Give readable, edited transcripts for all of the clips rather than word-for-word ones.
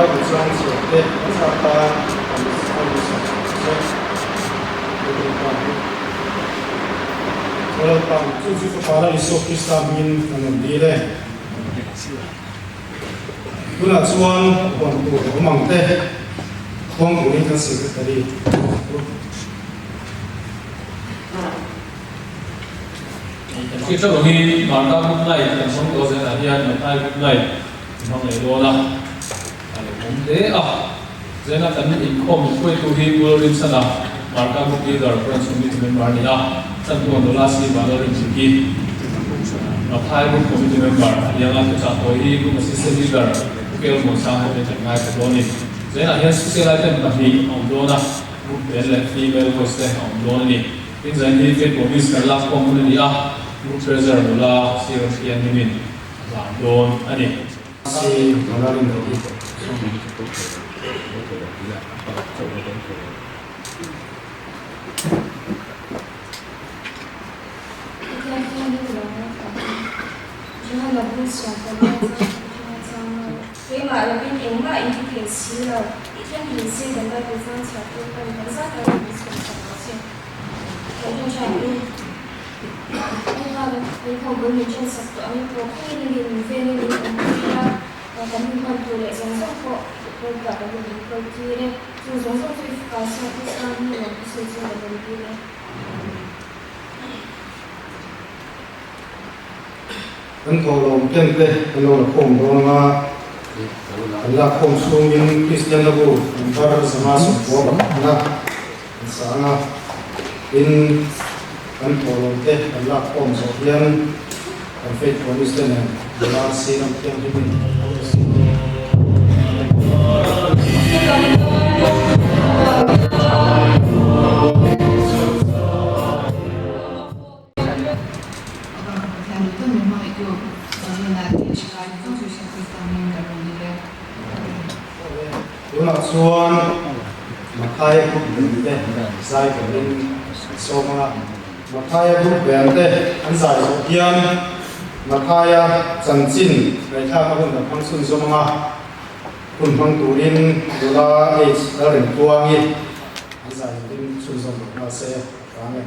Bible chang chhiar te an zah tan kan a insak ang che. Aw Lalpa, chu chu Fapa Lal Isua Krista hmingin kan rawn dil e. Tunah chuan huan tur awm ang te khuang turin kan Secretary a thu. Kan hriat ṭeuh angin Marka Good Night kan hmang tawh zenah hian Mathai Good Night kan hmang leh dawn a, a lo awm hle a. Zena kan inkhawm hruaitu hi Pu Lalrinsana, Marka Group Leader, Branch Committee Member a ni a, Chantuan Nula Si Vanlalrinchiki, Mathai Group Committee Member a ni ang a, thuchah tawi hi Group Assistant Leader Pu Kel Muansang ho te kan ngaithla dawn a ni. Zenah hian Special Item pahnih a awm dawn a, Group Band leh Female Voice te a awm dawn a ni. Tin zain hi Faith Promise kan lak khawm hun a ni a, Group Treasurer nula Sir Thianghlimin a hlan dawn a ni. Si Vanlalrinchiki. Keimah lovin engmah in ti thei si lo, i thleng thei se kan Bible chang chhiat tur kan kan zat a min chhun chak lo che. Kan tawng tha in Lalpa kan khaw bul min then sak tawh angin pawh khawngin in min vengin min awm pui a, kan hun hman tur leh zawng zawng pawh Lalpa kan in enkawl tir e. Chung zawng zawng chu i fapa siam te chuan hnu lam ka sawi chu ka dawn tir e. Kan thawhlawm ken te kan lo la khawm dawn anga, kan lak khawm chhungin Kristian Labu number 59 a kan sa anga, tin kan thawhlawm te kan lak khawm zawh hian kan Faith Promise te nen nula Siram Thianghlimin kan lo la si. Tunah chuan Mathaia group band te zai turin an sawm ang a, Mathaia group band te an zai zawh hian Mathaia chanchin ngaihthlakna hun kan hmang chhunzawm ang a, hun hmang turin nula H Lalremtluangi an zai turin chhunzawm lo nghal se a tang e.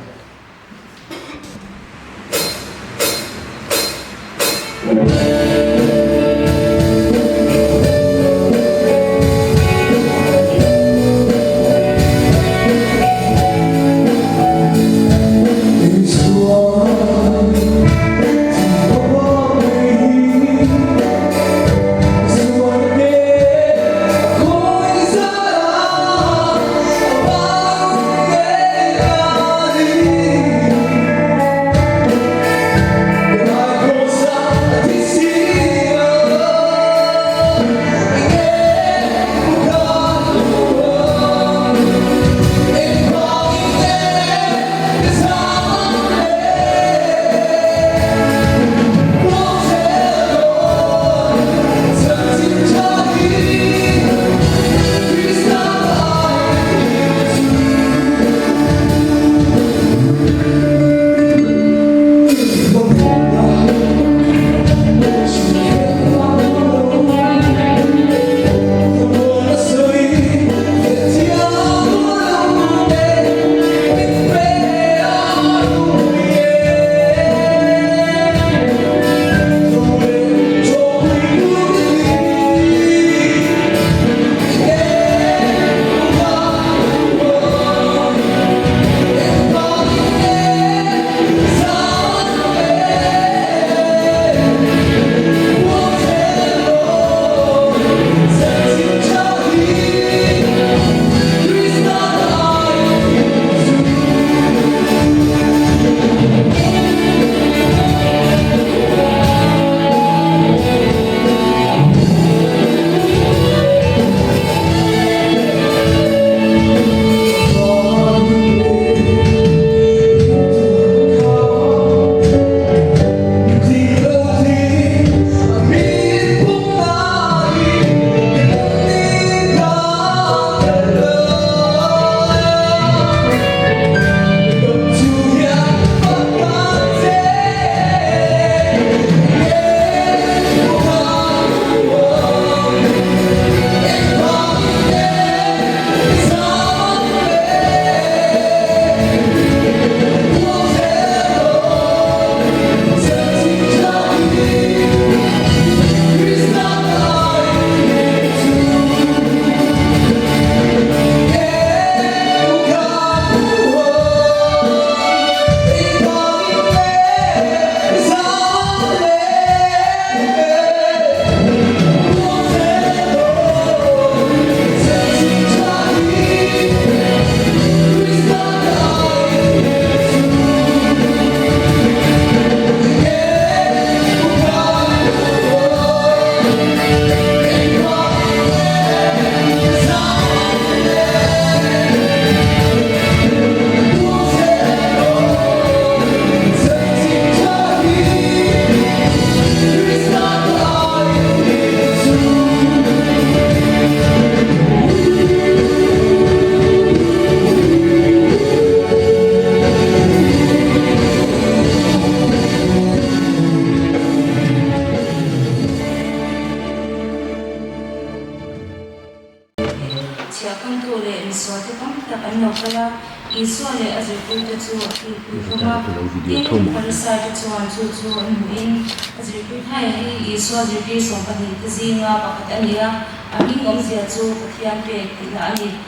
Chhiahkawngtu leh misualte tam tak an lo kal a, Isua leh a zirtirte chu a kilpui hlawm a. Tin, Pharisaite chuan chu chu an hmuhin, A zirtir thaia hi Isua zirtir sawmpahnihte zinga pakhat a ni a, a hming awmzia chu Pathian pek tihna a ni.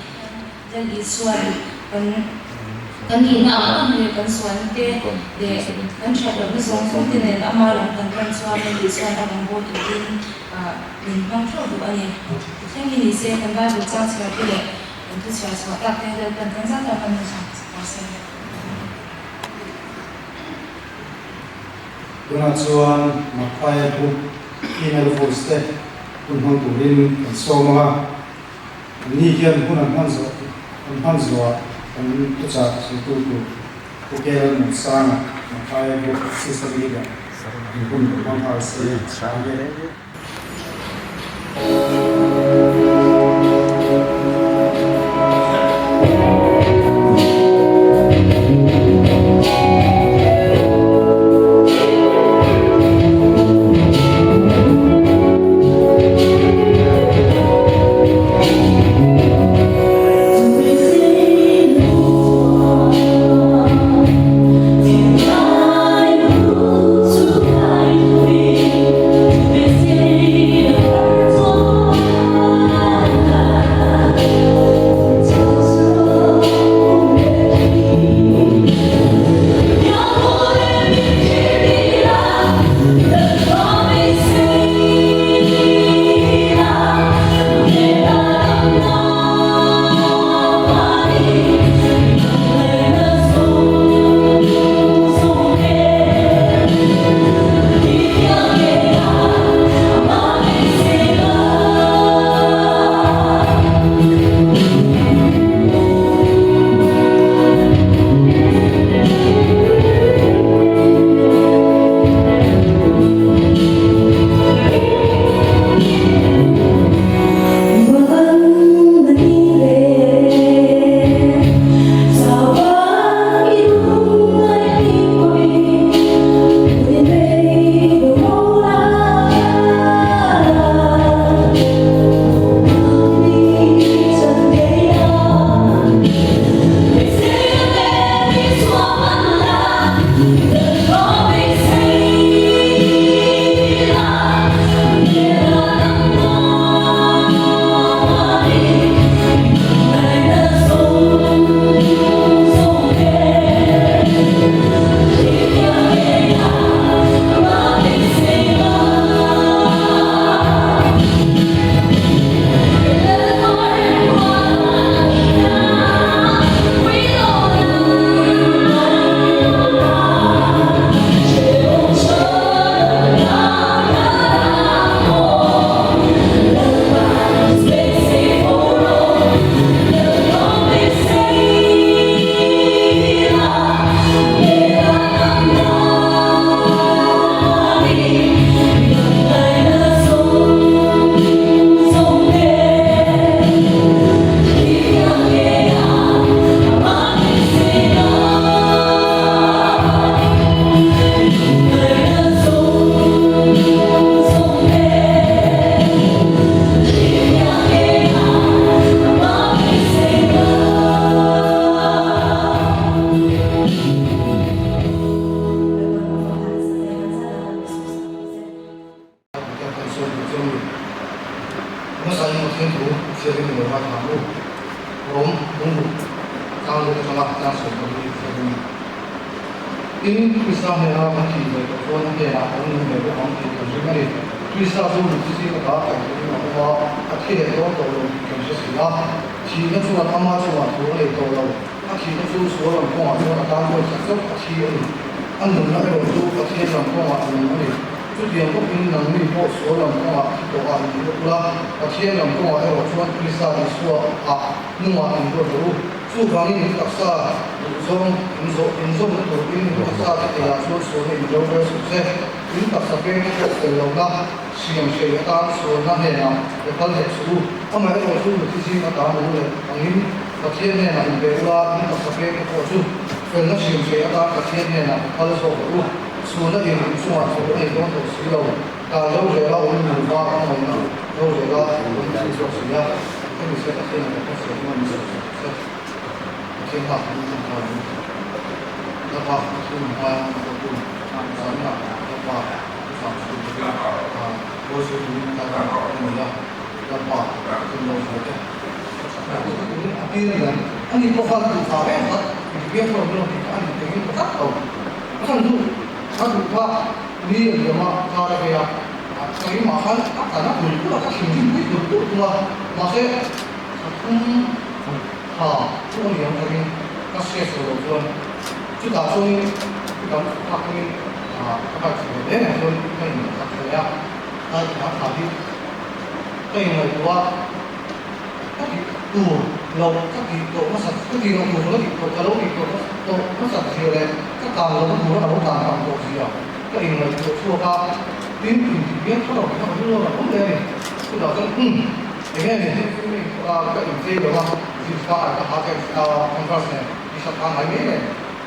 Lal Isua'n kan kan nihna ang ang leh kan sualna te leh kan that lohna zawng zawng te nen ama lam kan pan chuan Lal Isua'n a rawn bawl turin min hmang theuh duh a ni. Thleng hi ni se kan Bible chang chhiar te leh kan thu chhiar chhuah tak te Lalpan kan zat a kan hmu chhuak se. Tunah chuan Mathaia book female voice te hun hmang turin kan sawm ang a. Anni hian hun an hman zawh an hman zuah kan thuchah sawitu tur Pu Kel Munsanga Mathaia Group System Leader in hun lo hmang nghal se ang e. Tin, Krista hnena kan thih ve tawh chuan a hnenah kan nung ve bawk ang tih kan ring a ni. Krista chu mitthi zing ata kaih turin a awm a, a thi leh dawn tawh lo tih kan hre si a. Thihna chuan ama chungah thu a nei tawh lo. A thihna chu sual lam kawngah chuan a tan chuan khat chauh a thi a ni. A nunna erawh chu Pathian lam kawngah a nung a ni. Chutiang bawkin nangni pawh sual lam kawngah thi tawh ah in ruat ula, Pathian lam kawngah erawh chuan Krista Isua ah hnungah in ruat rawh u. Chuvangin in taksa duhzawng in zawh in zawmna turin in taksa te keiah chuan sualna in ro rel suh se. In taksa peng te pawh fel lohna siam hrei atan sualna hnenah pe phal hek suh u. Amaherawh chu mithi zing atan lo leh angin Pathian hnenah in pe ula, in taksa peng te pawh chu felna siam hrei atan Pathian hnenah pe phal zawk rawh u. Sualna in in chungah thu a nei dawn tawh si lo, dan rorela awm nupa a ngaihna rorela awm thei zawk si a. ni se Pathian a ka sawi chuan min sawi sak se Pathian hak kan thlen ta lo Lalpa Pathian min hmaia a hotu zahna Lalpa thuchah chhun takin Bawi sawi turin tlai kan a ni a Lalpa Pathian lo zual te a tir lian a ni pawh khan duh thla reng kha inti piang thar awm lo tih kha a ni thei in ta tlat lo a chhan chu a duh kha ni a liam a kar a vei a keimah khan a tlan a bul bul a ka thinrim pui tur tur thung a mahse thla thum tha chu a ni ang ka ring ka hriat sual loh chuan chutah chuanin kan thak in ka bike chhe ve hle nen chuan ka in khat hle a tlai thla thla hi ka inngaihtuah a. Ka tih tur lo ka tih tawh hmasat ka tih loh tur ka tih tawh ka lo tih tawh tawh hmasat zia leh ka tan lohna tura ka lo tan tam tawh zia ka inngaihtuah chhuak a, tin intih bian kha lo tih kha ka ring lo tak awm hle a ni. Chutah chuan umm eng nge ni ka inchei lo a, jeans ka ai ka ha ka converse nen t-shirt ka ngai mai nen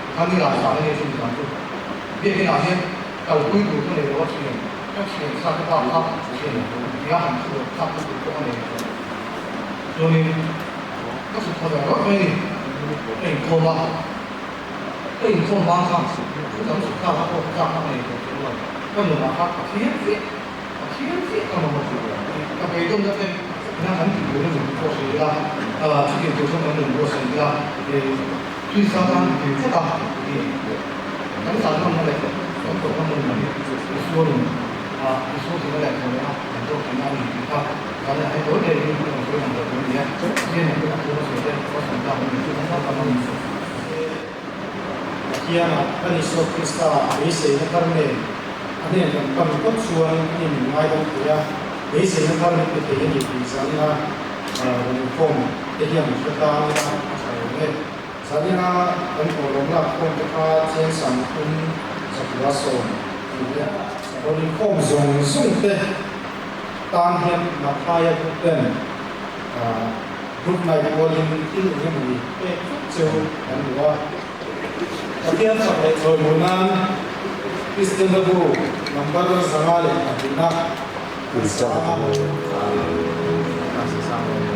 tikhan ni ral zan a nia chumi zan chu biakin ah hian kalpui tur ka nei lo a thian ka thian sa te bak kha thian tia han thu thlak na tur pawh a nei lo. Chuanin ka chhuk thaw ve rawih mai a ni. Ka inkhawm a, ka inkhawm vang kha chutah chhuk thlak a pawh chak a nei tawh chuang lo. Ka nunah kha ka thiam chiah, ka thiam chiah ka mamawh chu ka beidawnna te ina kan tih tur na nun pawh sawi ila, chutiang tur chuan kan nun pawh sawi ila, Krista tan ti tlat a kan tlan ngamna leh kan tawh ngamna nun hi Isua nun, Isua thihna leh thawh lehna kan tawk tihna a ni tih kha Kan hei tawi te hi kan sawi lang tawh tur a ni a, Pathian in a thu a sawi te a sawi tak a ni chu kan hlauh a ni. Pathianah kan Isua Krista beiseina thar nen a hnen kan pan phawt chuan a ni min ngaidam thei a, beiseina thar min pe thei a ni tih zanina rawn inkhawm te hian hre tang ila a tha reng e. Zanina kan thawhlawm lak khawm te kha cheng 39 a ni a, rawn inkhawm zawng zawng te tan hian Mathaia group ten group night rualin thil eng emawni pek vek cheu kan duh a. Pathian fak leh chawimawi nan Kristian Hlabu number 502 na kan sang a.